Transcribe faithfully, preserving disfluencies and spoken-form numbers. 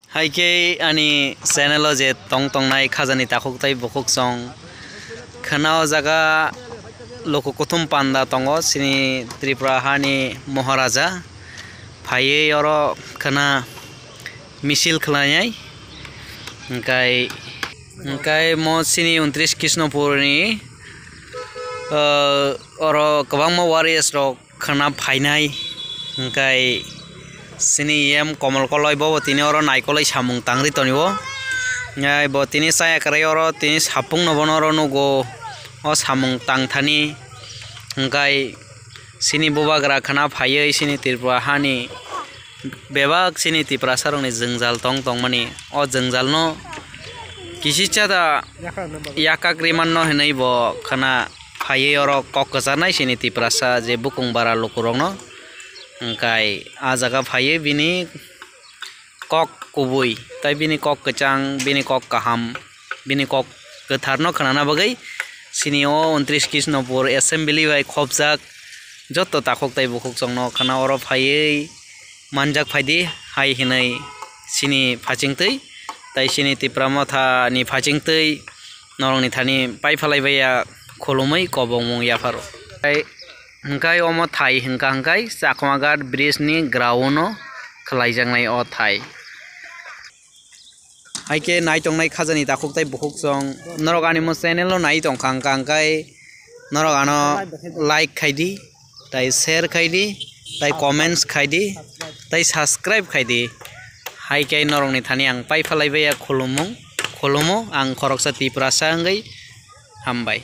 Hai khe ani channel o je tong tongnai khajani takhuk tai bukhuk chwng khwna o jaga luku kuthum panda tongo chini Tripura hani Moharaja phaiwi oro khwna misil khlainai hwnkhe hwnkhe mo chini untris Krishnopur ni oro kwbangma warriors rok khwna phainai hwnkhe chini E M Komol Koloi bobo tini oro naikolwi samung tangri tonio. Bo tini chaya kwrwi oro tini sapung no bono oro nugo o samung tangthani hwnkhe chini bubagra khwna phaiwi chini Tripura hani bebak chini Tiprasa rokni jwngjal tong tongmani o jwngjalno kisisa da yakak rimanno hinwi bo khwna phaiwi oro kok kwcharnai chini Tiprasa je bukung bara lukurokno. Hwnkhe ah jaga phaiwi bini kok kubui tei bini kok kwchang, bini kok kaham, bini kok kwtharno khwnana bagwi chini o untris Krishnopur assembly bai khopjak joto takhuk tei bukhuk chwngno khwna oro phaiwi manjak phaidi hai hinwi chini phachingtwi tei chini Tipra Motha ni phachingtwi norokni thani paiphalai baiya khulumwi kobongmung yapharo. Tei hwnkhe omo thai hwnkha hwnkhe Chakmaghat bridge ni ground o khwlaijaknai o thai. Hai khe nai tongnai khajani takhuk tei bukhuk chwng norok ani mo channel o nai tongkha hwnkha hwnkhe norok ano like khai di, tei share khai di, tei comments khai di, tei subscribe khai di. Hai khe norokni thani ang paiphalai baiya khulumung, khulumo ang khoroksa Tiprasa wngwi hambai.